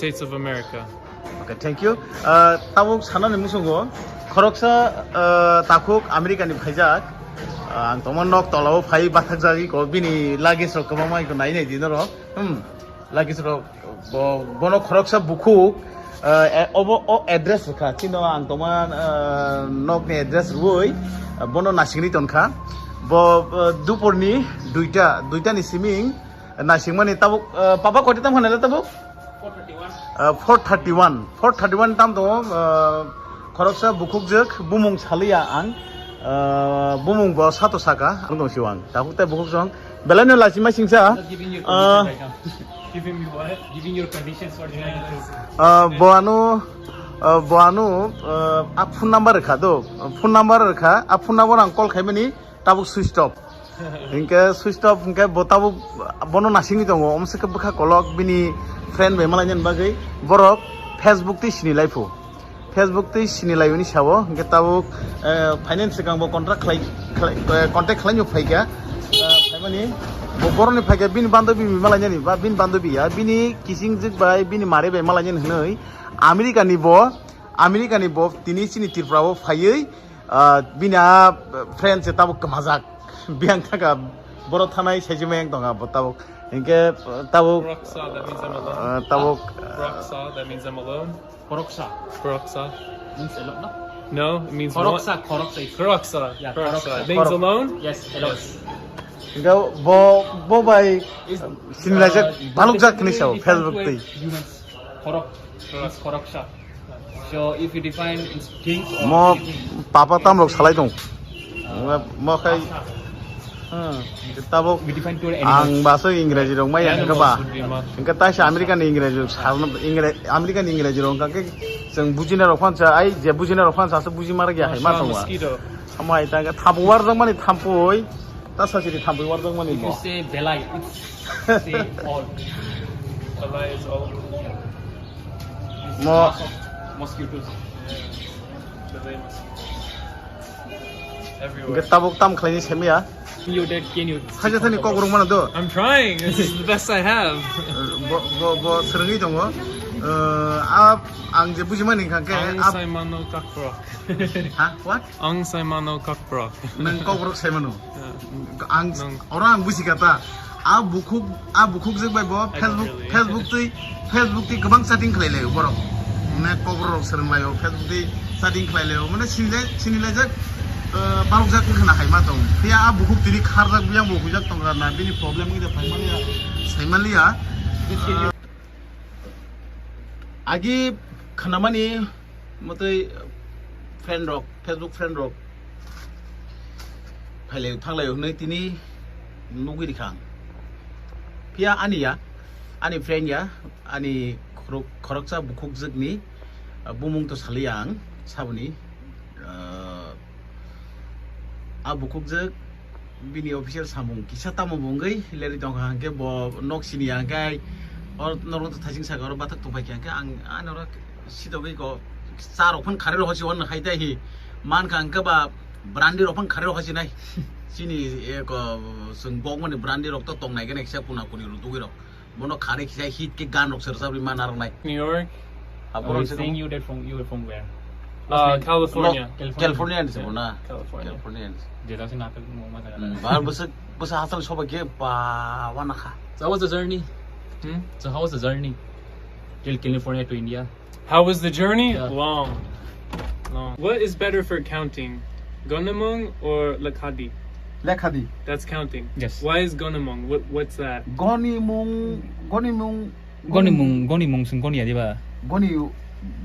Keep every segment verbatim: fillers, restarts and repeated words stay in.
States of America. Okay, thank you. Uh, tabuk sanani musungo khoroksa, uh, takhuk America ni phaijak. Uh, ang tongma nok tolao phai bathakjagwi ko bini luggage rok kwbangma iko nai nai di norok. Hmm. Luggage rok bo, bono khoroksa bukhuk, uh, e, obo o address rwkha. Chino ang tongma, uh, nok ni address rwui, uh, bono nasingni tonkha. Bo, uh, duporni duita, duita ni siming nasingmani tabuk, uh, papa koti tam hanela tabuk? Uh, four thirty-one. Four thirty-one tam tongo, uh, khoroksa bukhukjwk bumung saliya ang, uh, bumung bo sato saka ang tong siwang. Tabuk tai bukhuk song belai no lachima singsa. Not giving you uh, permission right now. Giving me what? Giving your permissions for the uh, bo ano, uh, bo ano, uh, a phone number rwkha do. Phone number rwkha, a phone number ang call khaimani tabuk switch off. Hinkhe switch off hinkhe bo tabuk bono nasingwi tongo. Omsike bwkha kolok bini friend bai malainani bagwi borok Facebook tei sini laiphu. Facebook tei sini laiyuni sao hinkhe tabuk, eh, finance swkang bo contract khlai, khlai, eh, contact khlaino phaikha. Eh, phaimani bo boroni phaikha bini bandobi bai malainani ba bini bandobi ya bini kisingjwk bai bini mare bai malainani hwnwi America ni bo, America ni bo tini chini Tripura o phaiwi, ah, bini a friend se tabuk kwmajak. Biyang thaka borok thanai saijima yang tonga bo tabuk. Hinkhe, ah, tabuk, Proksa, that means I'm alone. Ah, tabuk, ah, Proksa, that means I'm alone. Khoroksa. Khoroksa. Means alone, no? No, it means one. Khoroksa, khoroksa is Khoroksa. Yeah, Khoroksa. Khoroksa. Means Khorok- alone? Yes, alone. Yes. Hinkhe bo, bo bai is, sinilajak uh, balukjak hwnwi sao, basically Facebook twi. Humans. Khorok. Khorok. It's khoroksa. So if you define in things or Mo papa tamrok salai tong. Mo khai. Hmm. Tabuk we define to an animal. Ang baso Ingreji rok maya hingke ba. Animals would be much. Hingke taisa American Ingreji rok sarno Ingre-, American Ingreji rok hingke chwng bujina rok phansa ai je bujina rok phansa aswk buji mara ya hai ma Mosquito. Tongwa. Mosquito. Amai ta hingke thampui warjak mani thampui. Ta sasiri thampui warjak mani. If you mo. Say belai, it's say all. Belai is all. Mo. Lots of mosquitoes. Yeah. Belai mosquitoes. Everywhere. Hingke tabuk tam khlaini semya. You did, can you? Haja thani kok rung mano do. I'm trying. This is the best I have. Bo, bo, bo swrwngwi tongo. Uh, a, ang je bujimani hingka khe, ang a, saimano kakprok. Ha? What? Ang saimano kakprok. Nang kokrok saimano. Yeah. Ang, nang oro ang buji kha ta. A bukhuk, a bukhuk jek bai bo I don't Facebook, really. Facebook twi, Facebook twi kwbang chatting khlai laio borok. Mane kokrok rok swrwng laio, Facebook twi chatting khlai laio. Mane sinilai, sinilai jak, eh, balok jak wngkha na hai ma tong. Phiya a bukhuk tini kharjak biyang bo huijak tong na bini problem wngkha phai maliya, sai maliya. Agi khanamani motoi friend rok, Facebook friend rok phailai thanglai hwnwi tini nugwi rikha ang. Phiya ani ya, ani friend ya, ani khorok-, khoroksa bukhukjwkni, ah, bumung to saliya ang saboni, ah, a bukhukjwk bini official samung kisa tamo bo wngwi leri tongkha, hwnkhe bo nok sini ya, hwnkhe oro norok thaising saka oro bathak tongphai kha, hwnkhe ang ani oro sitogwi ko cha rok phano khari rok hosi wan hai tai hi mankha, hwnkhe ba brandi rok phano khari rok hosi nai chini eko chwng bokmani brandi rok to tongnai khe kisa kuna kuni rok tugwi rok. Bono khare kisa hit ke gan rok se rwchapri ma narwknai. New York? Ha, I borok was se saying tong- you that from, you were from where? Uh, California. California. California ni se bo na? California. California ni se. Jeta se na kal mo ma jaga. Hmm, bahar bwswk, bwswk hachal soba ke ba wana kha. So how was the journey? Hmm? So how was the journey? Till California to India? How was the journey? Yeah. Long. Long. What is better for counting? Gonimung or Lekhadi? Lekhadi. That's counting. Yes. Why is Gonimung? What, what's that? Gonimung, Gonimung, Gonimung, Gonimung sung Goni adiba. Goni,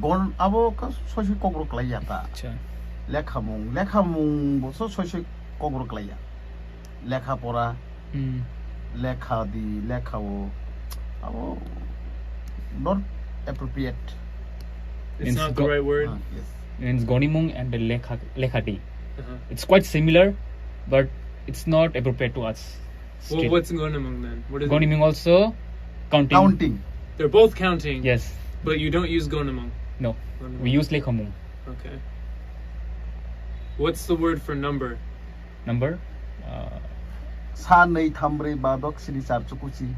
Gon, abo ka soi soi kokro klai ya ta. Acha. Lekhamung, lekhamung bo so soi soi kokro klai ya. Lekha pora, hmm, lekha di, lekha o, abo not appropriate. It's means not the go-, right word. Ah, yes. Means Gonimung and the Lekha, Lekhadi. Uh-huh. It's quite similar, but it's not appropriate to us. Well, state. What's Gonimung then? What is it? Gonimung also counting. Counting. They're both counting. Yes. But you don't use Gonimung. No. Gonimung. We use Lekhamung. Okay. What's the word for number? Number? Uh, sa, nwi, tham, brwi, ba, dok, sini, char, chukuchi.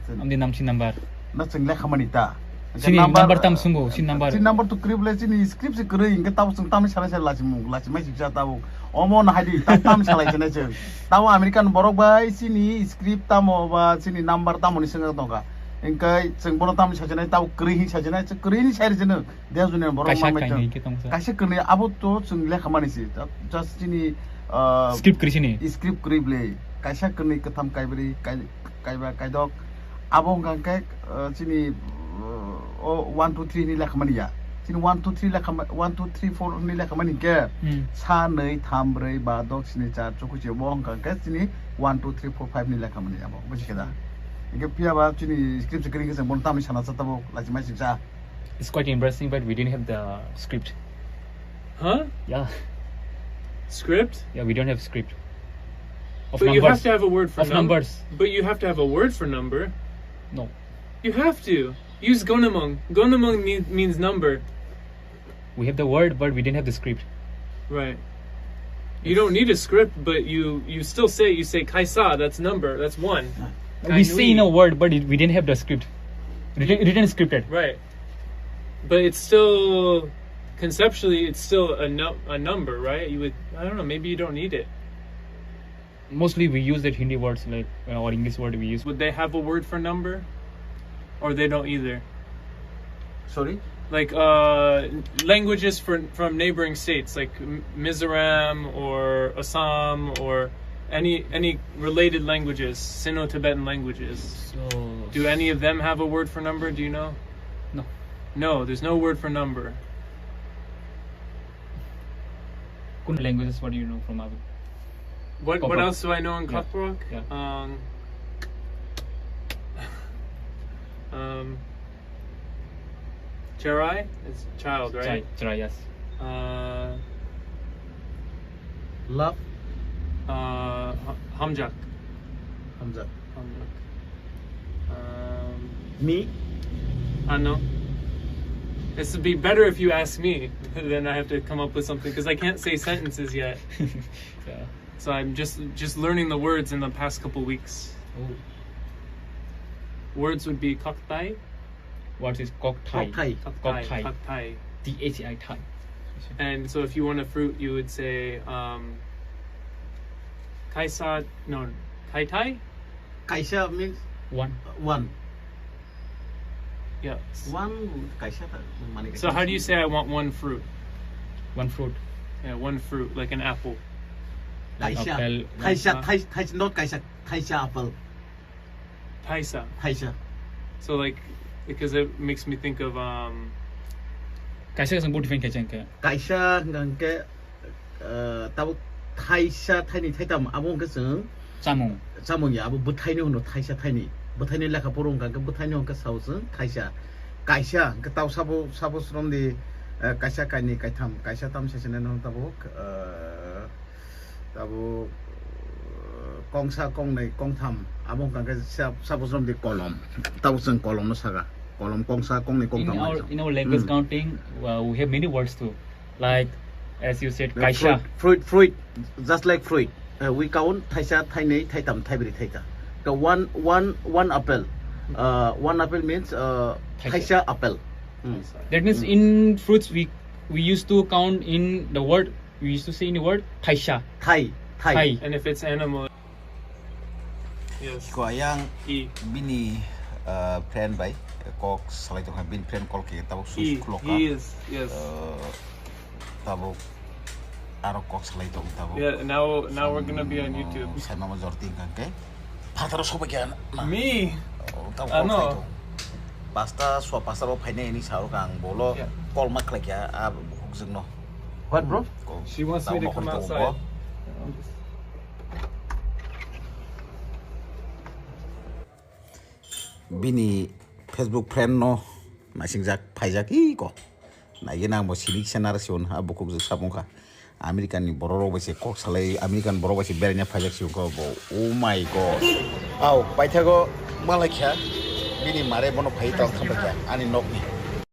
Amdi namsi number. Na chwng lekha mani ta. Chini number, number tam swngo, chini number. Chini number to kwrwi ble chini script se kwrwi, hinkhe tabo chwng tamni salai salai lachimung, lachimai sibsa tabo. Omo no haidi, tam, tam salai chinai chwng. Tabo American borok bai chini script tamo ba chini number tamo ni swngwk tongkha. Hinkhe chwng bono tamni sachinai, tabo kwrwi hin sachinai, chwng kwrwi hin sai rwchino. Desh duniya borok kaisa mangbai kainwi chwng. Khe tongsa. Kaisa kwrwi abo to chwng lekha mani se. Just chini, ah, script kwrwi sini. Script kwrwi ble. Kaisa kwrwi kwtham kaibrwi kai-, kaiba kaidok. Abo wngkha khe, uh, chini, uh, o one two three hinwi lekha mani ya. Chini one two three lekha ma-, one two three four hinwi lekha mani khe, hmm, sa, nwi, tham, brwi, ba, dok, sini, char, chuku, se bo wngkha khe chini one two three four five hinwi lekha mani abo. Buji khe da? Hinkhe phiya ba chini script se kwrwi khe chwng bono tamni sana cha tabuk, lachimai singcha. It's quite embarrassing, but we didn't have the script. Huh? Yeah. Script? Yeah, we don't have script. Of numbers. But you have to have a word for num-, numbers. But you have to have a word for number. No. You have to. Use gonamong. Gonamong mean, means number. We have the word, but we didn't have the script. Right. You don't need a script, but you, you still say, you say kaisa, that's number, that's one. We say in a word, but it, we didn't have the script. Written, written scripted. Right. But it's still, conceptually, it's still a nu-, a number, right? You would, I don't know, maybe you don't need it. Mostly we use that Hindi words, like, uh, or English word we use. Would they have a word for number? Or they don't either? Sorry? Like, uh, languages for, from neighboring states, like M-, Mizoram or Assam or any, any related languages, Sino-Tibetan languages. So do any of them have a word for number? Do you know? No. No, there's no word for number. Kun languages, what do you know from Abu? What, what else do I know in Kokborok? Yeah. Um, um, Cherai? It's child, right? Chai, Cherai, yes. Uh, love? Uh, ha-, Hamjak. Hamjak. Hamjak. Um, me? I know. This would be better if you ask me. Then I have to come up with something because I can't say sentences yet. Yeah. So I'm just, just learning the words in the past couple weeks. Oh. Words would be koktai. What is koktai? Koktai. Koktai. Koktai. Koktai. T H I tai. And so if you want a fruit, you would say, um, kaisa, no, kaitai? Kaisa means one. One. Yeah. One kaisa ta, mane. So how do you say I want one fruit? One fruit. Yeah, one fruit, like an apple. Kaisa. Apple. Kaisa, uh, kaisa, kaisa, not kaisa, kaisa apple. Thaisa. Thaisa. So, like, because it makes me think of, um, kaisa kaisa bo define khaisa hwnkhe. Kaisa hwnkha hwnkhe, uh, tabuk thaisa, thaini, thaitam, abo hwnkhe chwng chamung. Chamung ya, abo bwthaino hwno thaisa, thaini. Bwthaini lekha phuru hwnkha hwnkhe bwthaino hwnkhe sao chwng thaisa. Kaisa hwnkhe tau sabo, sabo sromdi, uh, kaisa, kainwi, kaitham, kaisa, tam saisinai no tabuk, uh, Tabuk, uh, kongsa, kongnwi, kongtham, abo wngkha khe sa-, sabo chwng di kolom. Tabuk chwng kolomno saka. Kolom kongsa, kongnwi, kongtham. In our, in our language counting, uh, we have many words too. Like, as you said, kaisa. Fruit, fruit, fruit, just like fruit. Uh, we count thaisa, thainwi, thaitam, thaibrwi, thaita. The one, one, one apple. Uh, one apple means, uh, thaisa apple. Mm. That means in fruits we, we used to count in the word We used to say in the word thaisa. Thai, thai. Thai. And if it's animal, yes. Ko ayang bini, uh, friend bai kok salai tong, bini friend call khe tabuk sus khulok ka. He is, yes. Uh, tabuk aro kok salai tong tabuk. Yeah, now, now we're gonna be on YouTube. Sai mama jorti hwnkha khe phataro sobai khe na. Me? Oh, tabuk kok salai tong. Pasta sua pasta ro phainai ni sao kang bolo call ma khlai kya a hukjwk no. What, bro? She wants me to come outside. Bini Facebook friend no naisingjak phaijak iko. Naigena ang bo silik senar siun ha bukuk jwk sabung kha. American ni borok rok bai se kok salai, American borok bai se beraina phaijak siun kha bo. Oh my God. Au, paithago malai kha. Bini mare bono phai tong kha ani nok ni.